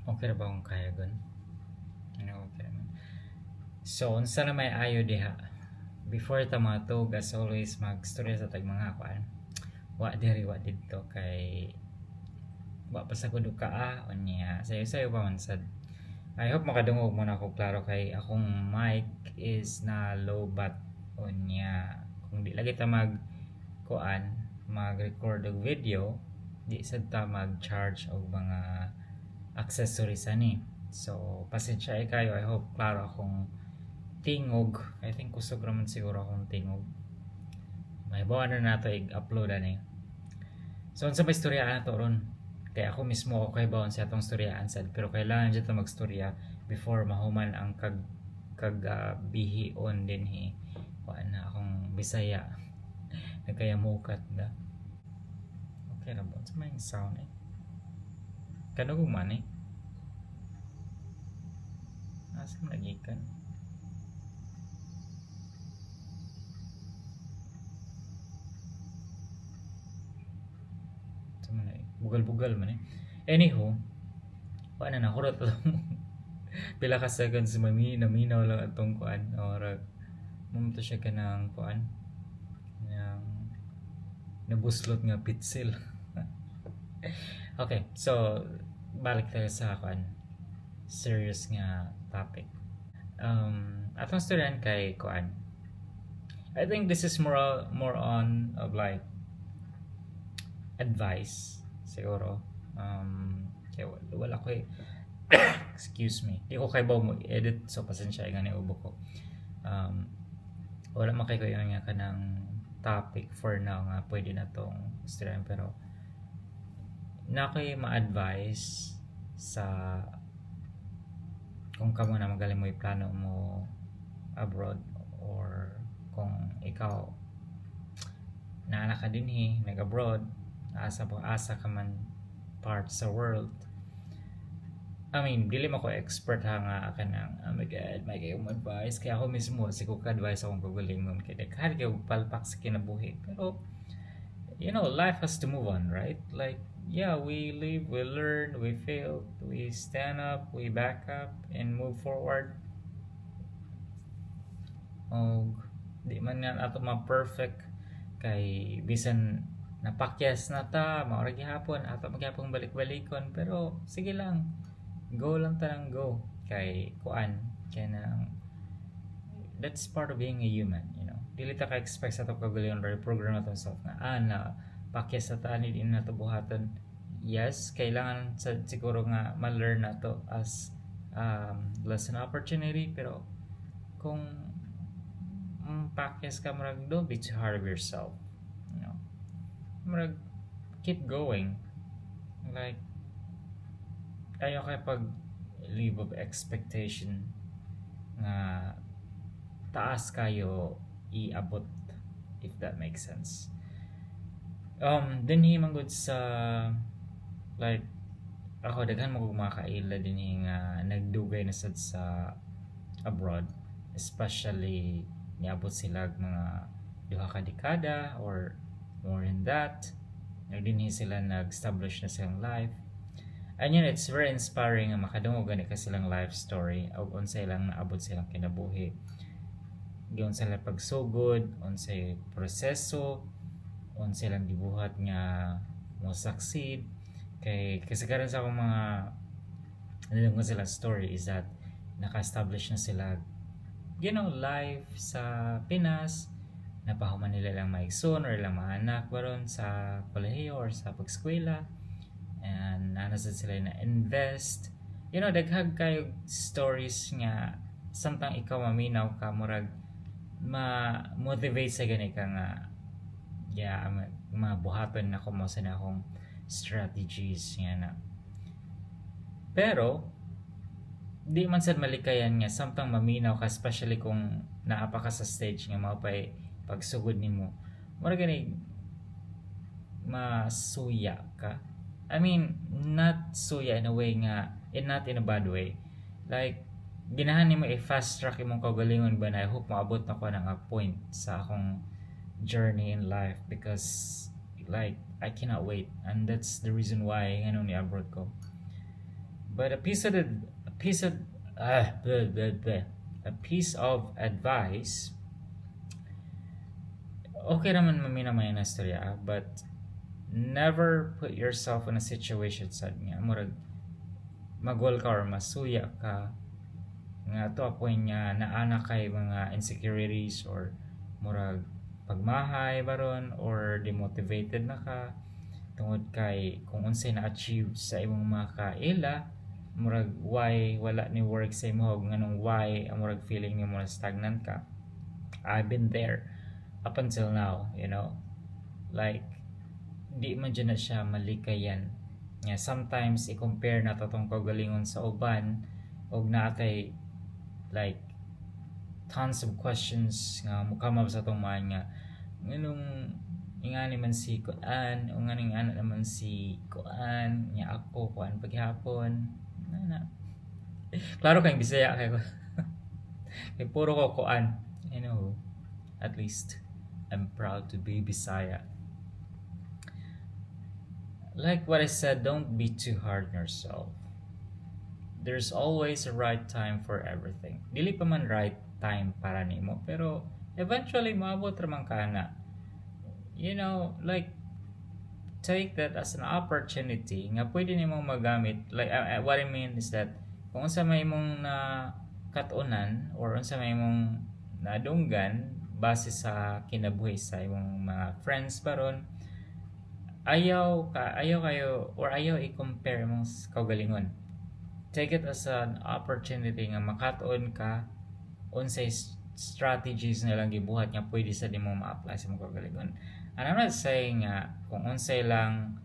Okay ra ba akong kayagon? Ano, okay naman. So, unsa na may ayo diha? Before ta matug, as always, magstorya sa tag mga kuan. Wa diri, wa didto kay wa pa sa kudo ka ah, unya sayo-sayo pa man sad. I hope makadungog mo na ako klaro kay akong mic is na low bat, unya kung di lagi ta mag kuan, mag-record og video, di sad ta mag-charge og mga accessories ani. So, pasensya ay kayo. I hope klaro akong tingog. I think kusog raman siguro akong tingog. May bawa na nato i-upload ani. So, unsa may istorya nato ron? Kaya ako mismo ako kay bawon sa atong istoryaan sad, pero kailangan dito magstorya before mahuman ang kag kag bihion dinhi. Wa na akong Bisaya. Nagkaya mukat na. Okay ra ba? Unsa may sound eh? Kanugong man eh. Asa man nagikan? Asa man eh? Bugal-bugal man eh. Anywho, wa na nahurot pila ka seconds, mami naminaw lang atong kuan or mo to siya kanang kuan ng nabuslot nga pitsil. Okay, so balik tayo sa kuan, serious nga topic. Atong storyan kay kuan. I think this is more on of like advice siguro. Kaya wala ko eh, excuse me. Di ko kay mo edit, so pasensya nga ni ubo ko. Wala man kay ko yung nga kanang topic for now nga pwede na tong istoryan, pero na ako'y ma-advise sa kung kamo na magaling mo plano mo abroad or kung ikaw naa ka dinhi nag-abroad, asa po asa ka man part sa world. I mean, dili mo ko expert ha nga kanang, "Oh my God, may kayong advice," kaya ako mismo siguro ka advice akong kagalingon kay daghan kayo palpak sa kinabuhi, pero life has to move on, right? Like, yeah, we live, we learn, we fail, we stand up, we back up and move forward. Og di man nga ato ma-perfect kay bisan napakyas na ta, mao ra gihapon ato magyapon balik-balikon, pero sige lang, go lang ta nang go kay kuan kay nang that's part of being a human. Dili ta ka expect sa ato kagalingon or program nato self nga na pakyas sa ta ani, di na to buhaton. Yes, kailangan sa siguro nga ma-learn nato as lesson opportunity, pero kung pakyas ka, murag don't be too hard of yourself. Murag keep going. Like, ayaw kay pag leave of expectation nga taas kayo iabot, if that makes sense. Dinhi man gud sa, like, ako daghan mo kog mga kaila dinhi nga nagdugay na sad sa abroad, especially niabot sila mga 2 ka dekada or more than that. Nagdinhi sila, nag-establish na silang life, and yun, it's very inspiring nga makadungog gani ka silang life story og unsay lang naabot silang kinabuhi, giunsa sila pagsugod, unsay proseso, unsay lang gibuhat nga mo succeed. Kay kasagaran sa akong mga ano sila story is that naka-establish na sila life sa Pinas, napahuman nila lang maigsoon or ilang mga anak baron sa kolehiyo or sa pag-eskwela, and ana sad sila na invest. Daghag kayo stories nga samtang ikaw maminaw ka, murag ma-motivate sa gani ka nga, yeah, mga buhaton na ko mo sa na akong strategies nga na. Pero di man sad malikayan nga samtang maminaw ka, especially kung naa pa ka sa stage nga mao pay pagsugod nimo, mura gani masuya ka. I mean, not suya in a way nga, and not in a bad way, like ginahan nimo i-fast track imong kaugalingon ba na I hope maabot na ko na nga point sa akong journey in life because, like, I cannot wait, and that's the reason why nganong ni abroad ko. But a piece of ah, blah, blah, blah, a piece of advice, okay naman maminaw na istorya, but never put yourself in a situation sad nga murag magwal ka or masuya ka nga to a point nga naana kay mga insecurities or murag pagmahay baron or demotivated na ka tungod kay kung unsay na-achieve sa imong mga kaila, murag why wala ni work sa imo, nganong why ang murag feeling nimo na stagnant ka. I've been there up until now. Like, di man jud na siya malikayan nga sometimes i-compare na atong kaugalingon sa uban og naatay like tons of questions nga mo-come up sa atong mind nga nganong ingani man si kuan o nganong ana naman si kuan nya ako kuan paghapon na na. Klaro kay Bisaya kay ko, kay puro ko kuan. At least I'm proud to be Bisaya. Like what I said, don't be too hard on yourself. There's always a right time for everything. Dili pa man right time para nimo, pero eventually maabot ra man ka na. Like, take that as an opportunity nga pwede nimong magamit. Like, what I mean is that kung unsa may imong na katunan or unsa may imong nadunggan base sa kinabuhi sa imong mga friends baron, ayaw ka ayaw kayo or ayaw i-compare imong kaugalingon. Take it as an opportunity nga makatuon ka unsay strategies na lang gibuhat nga pwede sa nimo ma-apply sa imong kaugalingon. And I'm not saying nga kung unsay lang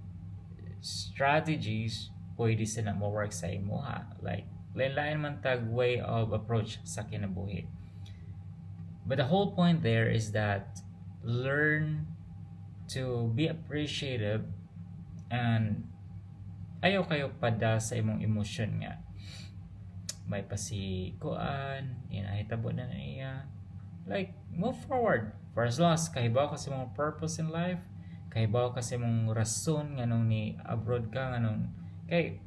strategies pwede sa na mo work sa imo ha. Like, lain-lain man tag way of approach sa kinabuhi, but the whole point there is that learn to be appreciative and ayaw kayo pada sa imong emosyon nga may pa si kuan inahitabo na niya. Like, move forward. For as long as kahibaw ka sa imong purpose in life, kahibaw ka sa imong rason nganong ni abroad ka, nganong kay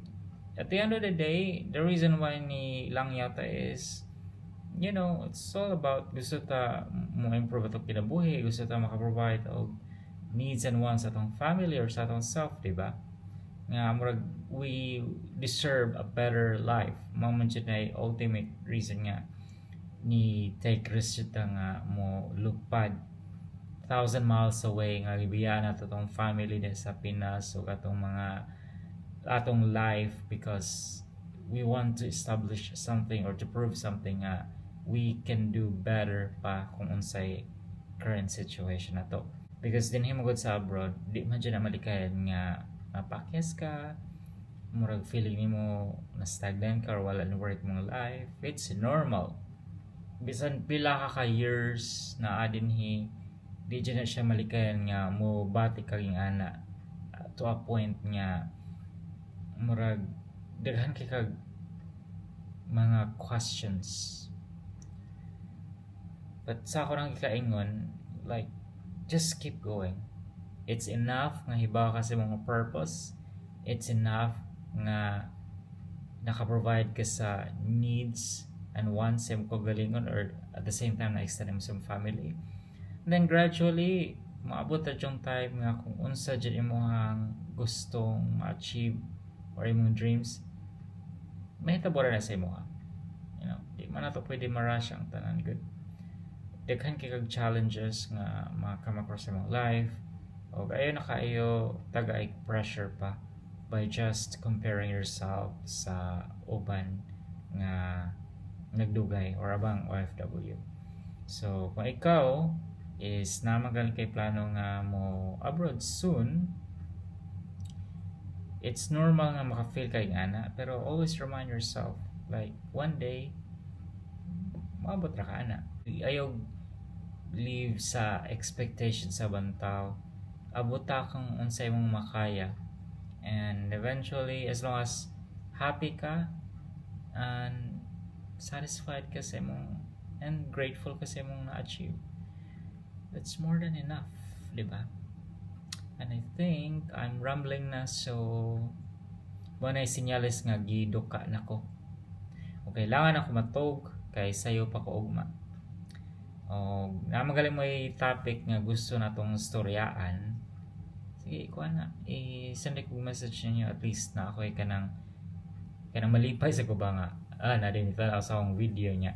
at the end of the day, the reason why ni lang yata is it's all about gusto ta mo improve atong kinabuhi, gusto ta maka-provide og needs and wants sa atong family or sa atong self, di ba? Nga murag we deserve a better life. Mao man jud na ultimate reason nga ni take risk jud ta nga mo lupad thousand miles away, nga gibiyaan nato atong family din sa Pinas ug atong mga atong life because we want to establish something or to prove something nga we can do better pa kung unsay current situation nato. Because dinhi mo gud sa abroad, di man jud na malikayan nga mapakyas ka, murag feeling nimo na stagnant ka or wala na work mong life. It's normal. Bisan pila ka years na dinhi, di jud na siya malikayan nga mo bati kag ana to a point nga murag daghan kay kag mga questions. But sa ako nang gikaingon, like, just keep going. It's enough nga hibaw ka sa imong purpose. It's enough nga naka-provide ka sa needs and wants sa imong kaugalingon or at the same time na-extend mo sa imong family. And then gradually, maabot na yung time nga kung unsa jud imong gustong ma-achieve or imong dreams, mahitabo ra na sa imoha. Di man nato pwede ma-rush ang tanan gud. Daghan kay kag challenges nga ma-come across sa imong life o ayaw na kaayo tagay pressure pa by just comparing yourself sa uban nga nagdugay or abang OFW. So, kung ikaw is naa man kay plano nga mo abroad soon, it's normal nga maka-feel kay ana, pero always remind yourself, like, one day maabot ra ka ana. Ayaw live sa expectation sa ubang tao. Abota kang unsay imong makaya and eventually, as long as happy ka and satisfied ka sa imong and grateful ka sa imong na-achieve, that's more than enough, di ba? And I think I'm rambling na, so Mao na senyales nga giduka nako. O kailangan ako matug kay sayo pa ko ugma. O naa man gali mo'y topic nga gusto natong storyaan. Sige, ikuha na. I-send ko message ninyo, at least na ako ay kanang malipay sa ko ba nga na din ito sa akong video niya,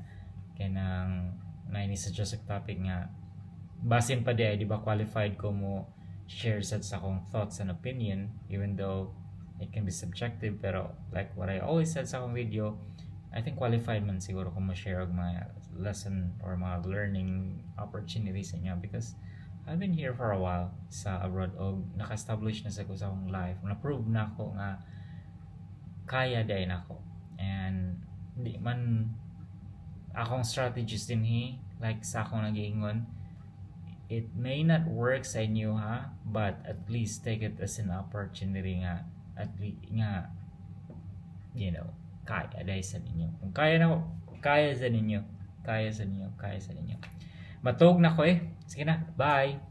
kanang na ini-suggest og topic nga basin pa di ay di ba qualified ko mo share sa akong thoughts and opinion, even though it can be subjective. Pero like what I always said sa akong video, I think qualified man siguro ko mo share og mga lesson or mga learning opportunities sa inyo because I've been here for a while sa abroad og naka-establish na sa ko sa akong life, na-prove na ako nga kaya diay nako. And di man akong strategies dinhi, like sa akong nagiingon, it may not work sa inyo ha, but at least take it as an opportunity nga at least nga kaya diay sa ninyo. Kung kaya na, kaya sa ninyo, kaya sa ninyo, kaya sa ninyo. Matug na ko eh. Sige na, bye.